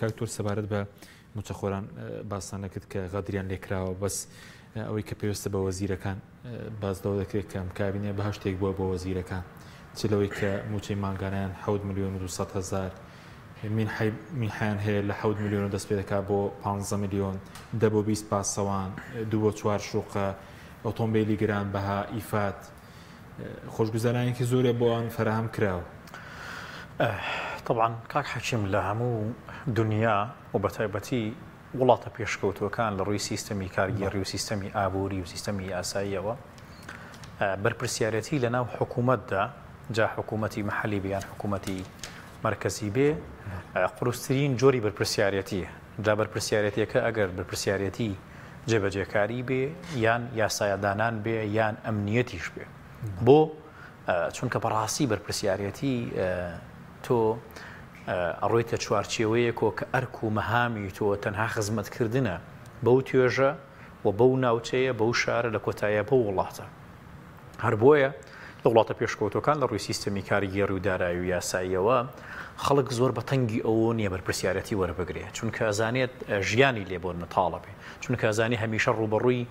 کاک تۆر سەبارەت بە موچەخۆران باستان نەکرد کە غەدریان لێکراوە بەس ئەوەی کە پێویستە بە وەزیرەکان باز لەوە دەکرێت کە ئەم کابینە بەهشتێک بووە بۆ وەزیرەکان چ لەوەی کە موچەی مانگانیان 7 میلیۆن و 200 هزار مینحیان هەیە لە 7 میلیۆن دەست پێ دەکات بۆ 15 میلیۆن دە بۆ 20 پاسەوان دوو بۆ چوار شوقە ئۆتۆمبیلی گران بەها ئیفات خۆشگوزەرانێکی زۆرێ بۆ ئەوان فەراهەم کراوە. تەبعەن کاک حەکیم لە هەموو دونیا و بەتایبەتی وڵاتە پێشکەوتووەکان لە ڕووی سیستەمی کارگێڕی و سیستەمی ئابووری و سیستەمی یاساییەوە بەرپرسیارەتی لە ناو حکوومەتدا جا حکوومەتی محەلی بێ یان حکوومەتی مەرکەزی بێ قورسترین جۆری بەرپرسیارەتیە جا بەرپرسیارەتیەکە ئەگەر بەرپرسیارەتی جێبەجێکاری بێ یان یاسایدانان بێ یان ئەمنیەتیش بێ بۆ چونکە بەڕاستی بەرپرسیارەتی تۆ ئەڕۆیتە چوارچێوەیەکۆ کە ئەرک و مەهامی تۆ تەنها خزمەتکردنە بەو توێژە و بەو ناوچەیە بەو شارە لە کۆتاییە بەو وڵاتە هەر بۆیە لە وڵاتە پێشکەوتووەکان لە ڕووی سیستەمی کارگێڕی و دارایی و یاساییەوە خەڵک زۆر بە تەنگی ئەوە نییە بەرپرسیارەتی وەربگرێ چونکە ئەزانێت ژیانی لێ بۆ نەتاڵە بێ چونکە ئەزانی هەمیشە ڕووبەڕووی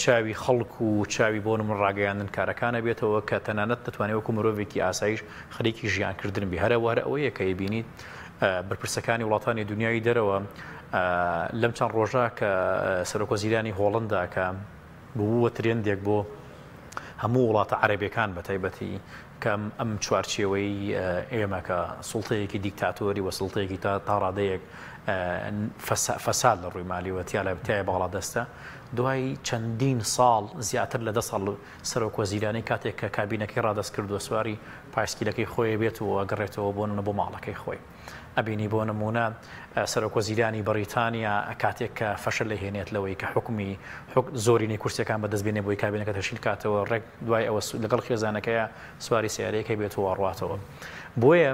چاوی خەڵک و چاوی بۆ من ڕاگەیاندن کارەکانە بێتەوە کە تەنانەت دەتوانێت وەکو مرۆڤێکی ئاسایش خەریکی ژیانکردن بێ هەرەوە هەر ئەوەیە کە ئەیبینیت بەرپرسەکانی وڵاتانی دنیای دەرەوە لەم چەند ڕۆژە کە سەرۆکوەزیرانی هۆڵندا کە بووە ترێندێک بۆ هەموو وڵاتە عەرەبیەکان بە تایبەتی کە ئەم چوارچێوەی ئێمە کە سوڵتەیەکی دیکتاتۆری و سوڵتەیەکی تا تا ڕادەیەک فەساد لە ڕووی مالیوە تیا لە تای باڵا دەستە دوای چەندین ساڵ زیاتر لە دە ساڵ سەرۆک وەزیرانی کاتێک کە کابینەکەی ڕادەست کردووە سواری پایسکیلەکەی خۆی بێت و ئەگەڕێتەوە بۆ نمونە بۆ ماڵەکەی خۆی. ئەبینی بۆ نمونە سەرۆک وەزیرانی بەڕیتانیا کاتێک کە فەشەل ئەهێنێت لەوەی کە حوکمی زۆرینەی کورسیەکان بەدەست بێنێ بۆی کابینەکە تەشکیل کاتەوە ڕێک دوای ئەوە لەگەڵ خێزانەکەیە سواری سیارەیەکەی بێت و ئەڕواتەوە بۆیە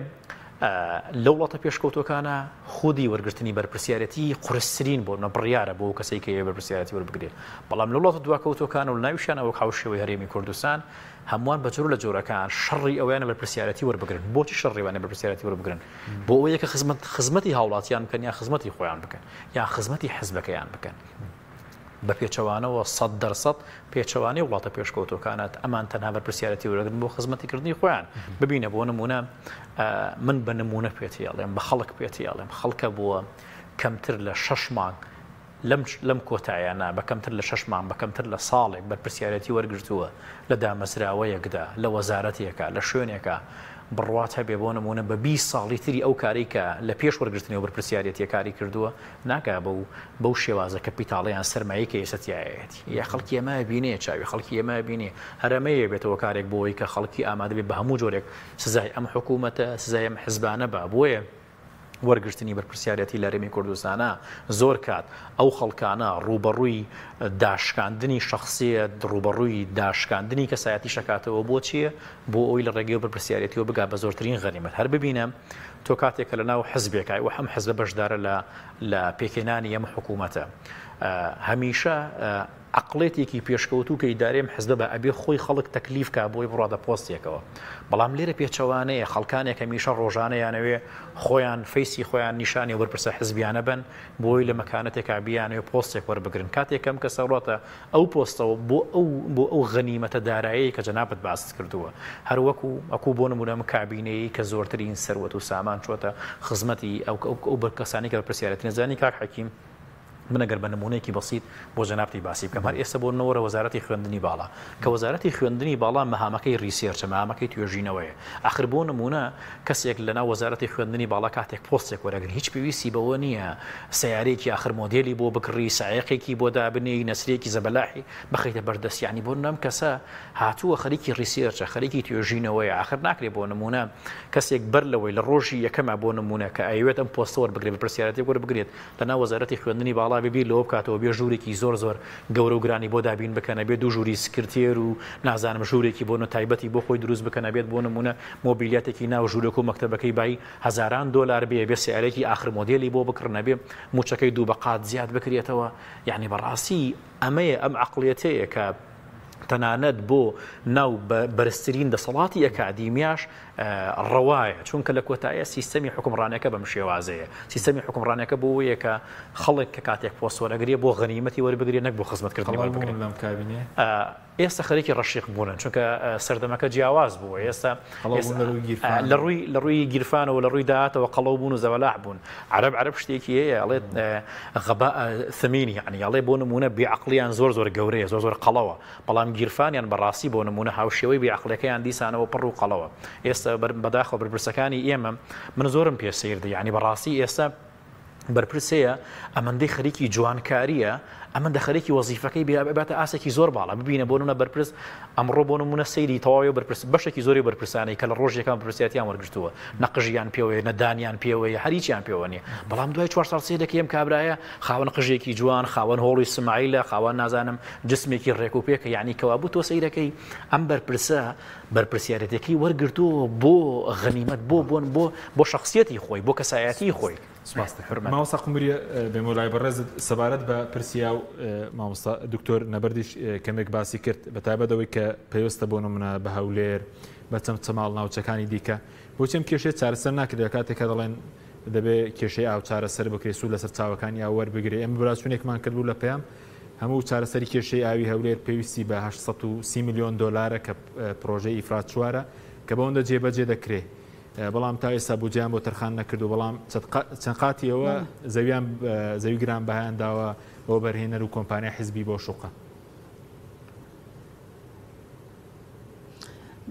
لە وڵاتە پێشکەوتوەکانە خودی وەرگرتنی بەرپرسیارەتی قورسترین بۆ نە بڕیارە بۆ کەسێک کە بەرپرسیارەتی وەربگرێت بەڵام لە وڵاتە دواکەوتوەکان و ناویشیان وەک هاوشێوەی هەرێمی کوردستان هەمووان بە جۆر لە جۆرەکان شەڕی ئەویانە بەرپرسیارەتی وەربگرن بۆچی شەڕی ئەوانە بەرپرسیارەتی وەربگرن بۆ ئەوەیە کە خزمەت خزمەتی هاوڵاتیان بکەن یا خزمەتی خۆیان بکەن یا خزمەتی حزبەکەیان بکەن بە پێچەوانەوە 100% پێچەوانەی وڵاتە پێشکەوتوەکانات ئەمان تەنها بەرپرسیارەتی وەرگن بۆ خزمەتی کردنی خۆیان ببینە بۆ نمونە من بە نمونە پێتی ئەڵێم بە خەڵک پێتی ئەڵێم خەڵکە بووە کەمتر لە شەش مانگ لەم لەم کۆتایانە بە کەمتر لە شەش مانگ، بە کەمتر لە ساڵێک بەرپرسیارێتی وەرگرتووە لە دامەزراوەیەکدا، لە وەزارەتێکا، لە شوێنێکا، بڕوات هەبێ بۆ نموونە بە 20 ساڵی تری ئەو کارەی کە لە پێش وەرگرتنی ئەو بەرپرسیارێتیە کاری کردووە ناگا بەو بەو شێوازە کەپیتاڵەیان سەرمایەی کە ئێستا تیایەتی. یا خەڵکی ئێمە ئەبینێ، چاوی خەڵکی ئێمە ئەبینێ. هەر ئەمەیە بێتە هۆکارێک بۆ ئەوەی کە خەڵکی ئامادە بێ بە هەموو جۆرێک سزای ئەم حکوومەتە، سزای ئەم حزبانە با. بۆیە وەرگرتنی بەرپرسیارەتی لە هەرێمی کوردستانە زۆر کات ئەو خەڵکانە ڕووبەڕووی داشکاندنی شەخسیەت ڕووبەڕووی داشکاندنی کەسایەتی شەکاتەوە بۆ چییە بۆ ئەوی لە ڕێگەی بەرپرسیارەتیەوە بگا بە زۆرترین غەنیمەت هەر ببینە تۆ کاتێک کە لە ناو حزبێکای و هەم حزبە بەشدارە لە لە پێکهێنانی ئەم حکوومەتە هەمیشە عەقڵێتێکی پێشکەوتوو کە ئیدارەی ئەم حزبە بە ئەبێ خۆی خەڵک تەکلیف کا بۆی بڕواتە پۆستێکەوە بەڵام لێرە پێچەوانەیە خەڵکانێک هەمیشە ڕۆژانە یانەوێ خۆیان فەیسی خۆیان نیشانی ئەو بەرپرسە حزبیانە بەن بۆی لە مەکانەتێکا بیانەوێ پۆستێک وەربگرن کاتێک ئەم کەسە ڕۆتە ئەو پۆستەوە بۆ ئەو بۆ ئەو غەنیمەتە دارایەی کە جەنابت باست کردووە هەر وەکو ئەکو بۆ نمونە ئەم کابینەیەی کە زۆرترین سەروەت و سامان چۆتە خزمەتی ئەو ئەو کەسانی کە بەرپرسیارەتی نەزانی کاک حەکیم من ئەگەر بە نموونەیەکی بەسیت بۆ جەنابتی باسی بکەم هەر ئێستا بۆ نموونە وەزارەتی خوێندنی باڵا کە وەزارەتی خوێندنی باڵا مەهامەکەی research ە مەهامەکەی توێژینەوەیە ئاخر بۆ نموونە کەسێک لەناو وەزارەتی خوێندنی باڵا کاتێک پۆستێک وەرەگری هیچ پێویستی بەوە نییە سەیارەیەکی ئاخر مۆدێلی بۆ بکڕی سایەقێکی بۆ دابنێی نەسرێکی زەبەلاحی بخەیتە بەردەست یعنی بۆ نموونە ئەم کەسە هاتووە خەریکی research ە خەریکی توێژینەوەیە ئاخر ناکرێ بۆ نموونە کەسێک بەر لەوەی لە ڕۆژی یەکەما بۆ نموونە کە ئەیەوێت ئەم پۆستە وەربگرێت بەرپرسیارەتێک وەربگرێت لەناو وەزارەتی خوێندنی باڵا بێ بیر لەوە بکاتەوە بێ ژوورێکی زۆر زۆر گەورە و گرانی بۆ دابین بکەن ئەبێ دوو ژووری سکرتێر و نازانم ژوورێکی بۆ نە تایبەتی بۆ خۆی دروست بکەن ئەبێت بۆ نموونە مۆبیلیاتێکی ناو ژوورەکە و مەکتەبەکەی بای هەزاران دۆلار بێ ئەبێ سەیارەیەکی ئاخر مۆدێلی بۆ بکڕن ئەبێ مووچەکەی دوو بە قات زیاد بکرێتەوە یانی بەڕاستی ئەمەیە ئەم عەقڵیەتەیە کە تەنانەت بۆ ناو بەرزترین دەسەڵاتی ئەکادیمیاش ڕەوایە، چونکە لە کۆتاییا سیستەمی حوکمڕانیەکە بەم شێوازەیە، سیستەمی حوکمڕانیەکە بۆ وەیە کە خەڵک کە کاتێک پۆست وەرەگرێ بۆ غەنیمەتی وەربگرێ نەک بۆ خزمەتکردنی قەڵەو وەربگرێ. بوون لەم کابینەیە؟ ئێستا خەریکی ڕەشیق بوونن، چونکە سەردەمەکە جیاواز بووە، ئێستا قەڵەو بوون لە ڕووی گیرفانەوە. لە ڕووی لە ڕووی گیرفانەوە لە ڕووی داهاتەوە قەڵەو بوون و زەبەلاح بوون. عەرەب عەرەب شتێکی هەیە ئەڵێت غەباء ثمین یەعنی ئەڵێ بۆ نموونە بێ عەقڵیان زۆر زۆر گەورەیە زۆر زۆر قەڵەوە، بەڵام گیرفانیان بەڕاستی بۆ نموونە هاوشێوەی بێ عەقڵیەکەیان دیسانەوە پڕ و قەڵەوە. ئێستا بەداخەوە بەرپرسەکانی ئێمە من زۆرم پێ سەیر دێ یانی بەڕاستی ئێستا بەرپرس هەیە ئەمەندەی خەریکی جوانکاریە ئەمەندە خەریکی وەزیفەکەی بێ باتە ئاسێکی زۆر باڵا ببینە بۆ نمونە بەرپرس ئەمڕۆ بۆ نمونە سەیری تەواوی بەرپرس بەشێکی زۆری بەرپرسانەی کە لە ڕۆژێکان بەرپرسیاتیان وەرگرتووە نە قژیان پێوەیە نە دانیان پێوەیە هەر هیچیان پێوە نییە بەڵام دوای چوار ساڵ سەیرەکەی ئەم کابرایە خاوەن قژێکی جوان خاوەن هۆڵی سمایلە خاوەن نازانم جسمێکی ڕێک و پێکە یعنی کەوابوو تۆ سەیرەکەی ئەم بەرپرسە بەرپرسیارەتەکەی وەرگرتووە بۆ غەنیمەت بۆ بۆن بۆ بۆ شخصیەتی خۆی بۆ کەسایەتی خۆی سپاس دەکەم مامۆستا قومریە بێمەوە لای بەڕێزت سەبارەت بە پرسی ئاو مامۆستا دکتۆر نەبەردیش کەمێک باسی کرد بە تایبەت ئەوەی کە پەیوەستە بۆ نمونە بە هەولێر بە چەمچەماڵ ناوچەکانی دیکە بۆچی ئەم کێشەیە چارەسەر ناکرێت لە کاتێک کە دەڵێن دەبێ کێشەی ئاو چارەسەر بکرێت سوود لەسەر چاوەکانی ئاو وەربگرێ ئێمە براچوونێکمان کردبوو لە پەیام هەموو چارەسەری کێشەی ئاوی هەولێر پێویستی بە 830 میلیۆن دۆلارە کە پرۆژەی ئیفراد چوارە کە بەوەندە جێبەجێ دەکرێ بەڵام تا ئێستا بودجەیان بۆ تەرخان نەکردو بەڵام چەند قاتی ئەوە زەویان زەوی گران بەهایان داوە بە وەبەرهێنەر و کۆمپانیای حزبی بۆ شوقە.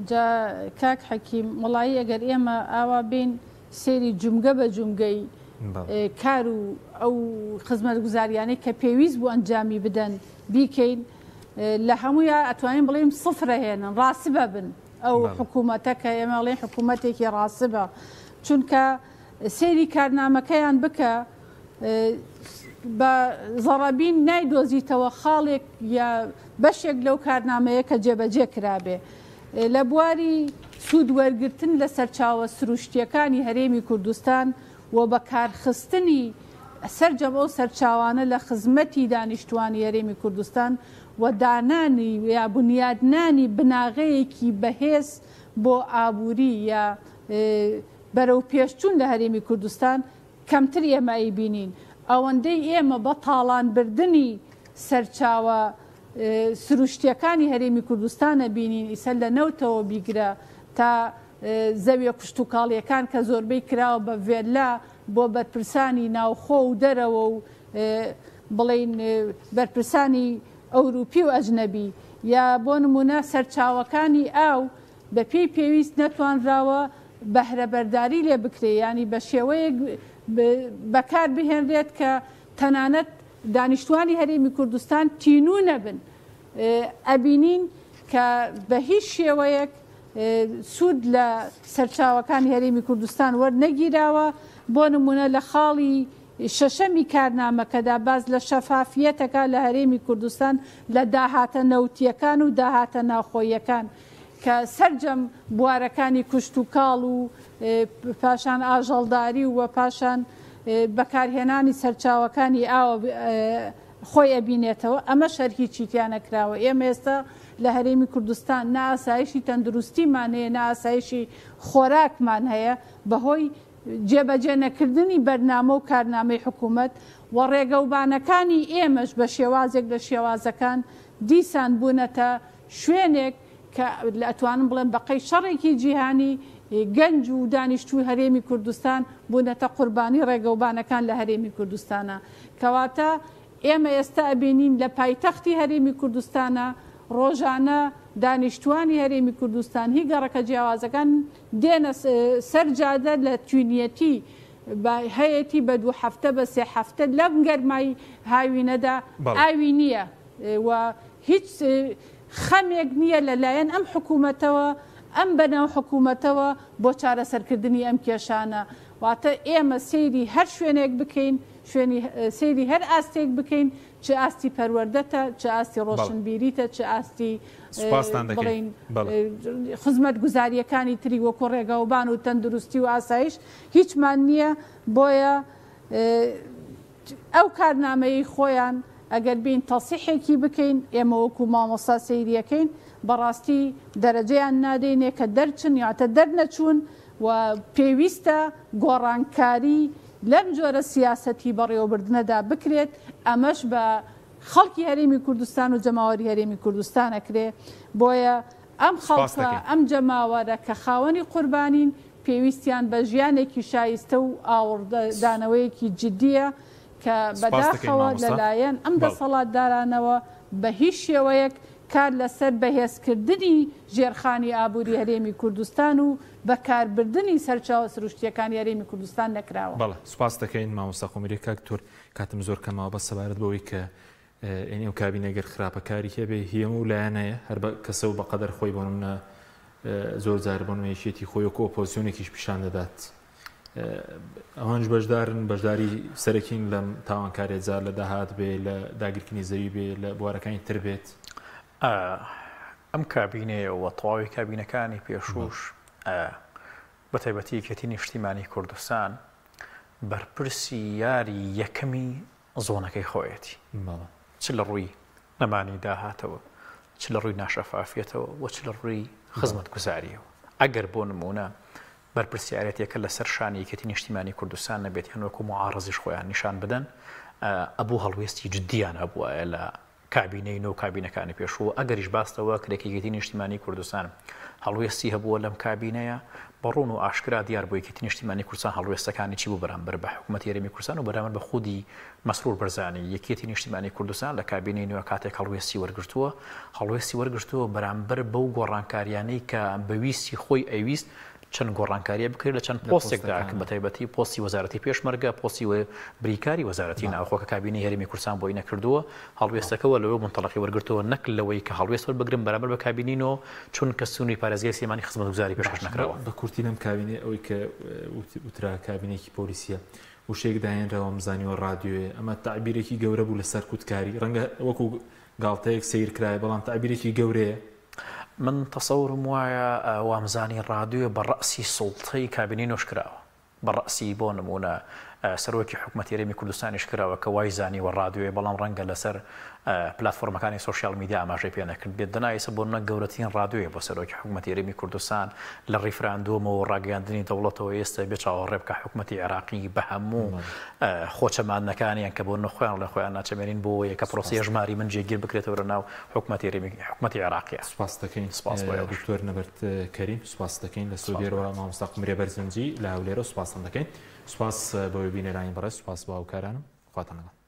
جا کاک حەکیم وەڵایی ئەگەر ئێمە ئاوا بێین سەیری جومگە بە جومگەی. کار و ئەو خزمەتگوزاریانەی کە پێویست بوو ئەنجامی بدەن بیکەین لە هەموویا ئەتوانین بڵێین سفرە هێنن ڕاسبە بن ئەو حکوومەتە کە ئێمە ئەڵێین حکوومەتێکی ڕاسبە چونکە سەیری کارنامەکەیان بکە بە زەڕەبین نایدۆزیتەوە خاڵێک یا بەشێک لەو کارنامەیە کە جێبەجێ کرابێ لە بواری سوود وەرگرتن لە سەرچاوە سروشتییەکانی هەرێمی کوردستان و بەکارخستنی سەرجەم ئەو سەرچاوانە لە خزمەتی دانیشتووانی هەرێمی کوردستان و دانانی یا بنیادنانی بناغەیەکی بەهێز بۆ ئابووری یا بەرەوپێشچوون لە هەرێمی کوردستان کەمتر ئێمە ئەیبینین. ئەوەندەی ئێمە بە تاڵان بردنی سەرچاوە سروشتیەکانی هەرێمی کوردستان ئەبینین، ئیسە لە نەوتەوە بیگرە تا زەویە کشتوکاڵیەکان کە زۆربەی کراوە بە ڤێللا بۆ بەرپرسانی ناوخۆ و دەرەوە و بڵێین بەرپرسانی ئەوروپی و ئەجنەبی یا بۆ نمونە سەرچاوەکانی ئاو بە پێی پێویست نەتوانراوە بەهرەبەرداری لێ بکرێ یانی بە شێوەیەک بەکار بهێنرێت کە تەنانەت دانیشتوانی هەرێمی کوردستان تینوو نەبن ئەبینین کە بە هیچ شێوەیەک سوود لە سەرچاوەکانی هەرێمی کوردستان وەرنەگیراوە بۆ نمونە لە خاڵی شەشەمی کارنامەکەدا باس لە شەفافیەتەکە لە هەرێمی کوردستان لە داهاتە نەوتیەکان و داهاتە ناوخۆیەکان کە سەرجەم بوارەکانی کشتوکاڵ و پاشان ئاژەڵداری و پاشان بەکارهێنانی سەرچاوەکانی ئاوە خۆی ئەبینێتەوە، ئەمەش هەر هیچی تیا نەکراوە، ئێمە ئێستا لە هەرێمی کوردستان نە ئاسایشی تەندروستیمان هەیە نە ئاسایشی خۆراکمان هەیە بەهۆی جێبەجێ نەکردنی بەرنامە و کارنامەی حکوومەت و ڕێگەوبانەکانی ئێمەش بە شێوازێک لە شێوازەکان دیسان بوونەتە شوێنێک کە ئەتوانم بڵێم بە قەی شەڕێکی جیهانی گەنج و دانیشتووی هەرێمی کوردستان بوونەتە قوربانی ڕێگەوبانەکان لە هەرێمی کوردستانا. کەواتە ئێمە ئێستا ئەبینین لە پایتەختی هەرێمی کوردستانا ڕۆژانە دانیشتووانی هەرێمی کوردستان هی گەڕەکە جیاوازەکان دێنە سەر جادە لە توینیەتی بە هەیەتی بە دوو هەفتە بە سێ هەفتە لەم گەرمای هاوینەدا ئاوی نییە و هیچ خەمێک نییە لە لایەن ئەم حکوومەتەوە، ئەم بەناو حکوومەتەوە بۆ چارەسەرکردنی ئەم کێشانە. واتە ئێمە سەیری هەر شوێنێک بکەین، شوێنی سەیری هەر ئاستێک بکەین، چ ئاستی پەروەردەتە، چ ئاستی ڕۆشنبیریتە، چ ئاستی سوپاستان دەکەین. بڵێین خزمەتگوزارییەکانی تری وەکوو ڕێگاوبان و تەندروستی و ئاسایش هیچمان نییە. بۆیە ئەو کارنامەیەی خۆیان ئەگەر بێین تەسیحێکی بکەین ئێمە وەکو مامۆستا سەیریەکەین بەڕاستی دەرەجەیان نادەینێ کە دەرچن یاتە دەرنەچوون و پێویستە گۆڕانکاری لەم جۆرە سیاسەتی بەڕێوەبردنەدا بکرێت ئەمەش بە خەڵکی هەرێمی کوردستان و جەماوەری هەرێمی کوردستان ئەکرێ بۆیە ئەم خەڵکە ئەم جەماوەرە کە خاوەنی قوربانین پێویستیان بە ژیانێکی شایستە و ئاوڕدانەوەیەکی جدییە کە بەداخەوە لەلایەن ئەم دەسەڵاتدارانەوە بە هیچ شێوەیەک کار لەسەر بەهێزکردنی ژێرخانی ئابووری هەرێمی کوردستان و بەکاربردنی سەرچاوە سروشتییەکانی هەرێمی کوردستان نەکراوە. بەڵێ سوپاست دەکەین مامۆستا قومری. کاک دکتۆر کاتم زۆر کەمەوە بەس سەبارەت بەوەی کە یانی ئەو کابینە گەر خراپەکاری هەبێ هی ئەم و لایەنەیە هەر بە کەسە و بە قەدەر خۆی بۆ نمونە زۆر جار بۆ نمونە یەکێتی خۆی وەکو ئۆپۆزسیۆنێکیش پیشان دەدات ئەوانش بەشدارن بەشداری سەرەکین لەم تاوانکاریە جا لە داهات بێ لە داگیرکردنی زەوی بێ لە بوارەکانی تر بێت. ئەم کابینەیە و تەواوی کابینەکانی پێشووش بە تایبەتی یەکێتی نیشتیمانی کوردستان بەرپرسی یاری یەکەمی زۆنەکەی خۆیەتی چ لە ڕووی نەمانی داهاتەوە چ لە ڕووی ناشەفافیەتەوە و چ لە ڕووی خزمەتگوزاریەوە ئەگەر بۆ نمونە بەرپرسیارەتێکە لەسەر شانی یەکێتی نیشتیمانی کوردستان نەبێت یان وەکو معارزیش خۆیان نیشان بدەن ئەبوو هەڵوێستی جدیان هەبوایە لە کابینەی نۆ و کابینەکانی پێشوو و ئەگەریش باس لەوە کرێ کە یەکێتی نیشتیمانی کوردستان هەڵوێستی هەبووە لەم کابینەیە، بە ڕوون و ئاشکرا دیار بوو یەکێتی نیشتیمانی کوردستان هەڵوێستەکانی چی بوو بەرامبەر بە حکومەتی هەرێمی کوردستان و بەرامبەر بە خودی مەسرور بەرزانی. یەکێتی نیشتیمانی کوردستان لە کابینەی نوێ کاتێک هەڵوێستی وەرگرتووە، هەڵوێستی وەرگرتووە بەرامبەر بەو گۆڕانکاریانەی کە بە ویستی خۆی ئەیویست. چەند گۆڕانکاریە بکرێت لە چەند پۆستێکدا کە بە تایبەتی پۆستی وەزارەتی پێشمەرگە، پۆستی بریکاری وەزارەتی ناوخۆ کە کابینەی هەرێمی کوردستان بۆی نەکردووە، هەڵوێستەکە وە لەوە مونتەڵەقی وەرگرتووە نەک لەوەی کە هەڵوێست وەربگرن بەرامبەر بە کابینەی نۆ چونکە سنووری پارێزگای سلێمانی خزمەتگوزاری پێشکەش نەکراوە. بە کورتی لەم کابینەیە ئەوەی کە وترا کابینەیەکی پۆلیسیە وشەیەک داهێنراوە وامزانیوە ڕادیۆیە ئەمە تەعبیرێکی گەورە بوو لە سەرکوتکاری ڕەنگە وەکو گاڵتەیەک سەیر کرایە بەڵام تەعبیرێکی گەورەیە. من تەسەورم وایە وامزانی ڕادیۆ بە ڕەئسی سوڵتەی کابینەی نۆش کراوە بە ڕەئسی بۆ نموونە سەرۆکی حکومەتی هەرێمی کوردستانیش کراوە کە وای زانیوە ڕادیۆیە بەڵام ڕەنگە لەسەر پلاتفۆرمەکانی سۆشیال میدیا ئاماژەی پێ نەکردبێت دەنا ئێستا بۆ نمونە گەورەترین ڕادیۆیە بۆ سەرۆکی حکومەتی هەرێمی کوردستان لە ڕیفراندۆمەوە و ڕاگەیاندنی دەوڵەتەوە ئێستا بێ چاوەڕێ بکە حکومەتی عێراقی بە هەموو خۆچەماندنەکانیان کە بۆ نمونە خۆیان ڵێن خۆیان ناچەمێنین بۆ ئەوەیە کە پرۆسەی هەژماری من جێگیر بکرێتەوە لە ناو حکومەتی هەرێمی حکومەتی عێراقیە. سوپاست دەکەین سپاس بۆ ئێوەش. دکتۆر نەبەرد کەریم سوپاست دەکەین لە سعودیەوە مامۆستا قومرێ بەرزنجی لە هەولێرەوە سوپاستان دەکەین سوپاس بۆ بینەرانی بەڕێز سوپاس بۆ هاوکارانم خواتان لەگەڵ.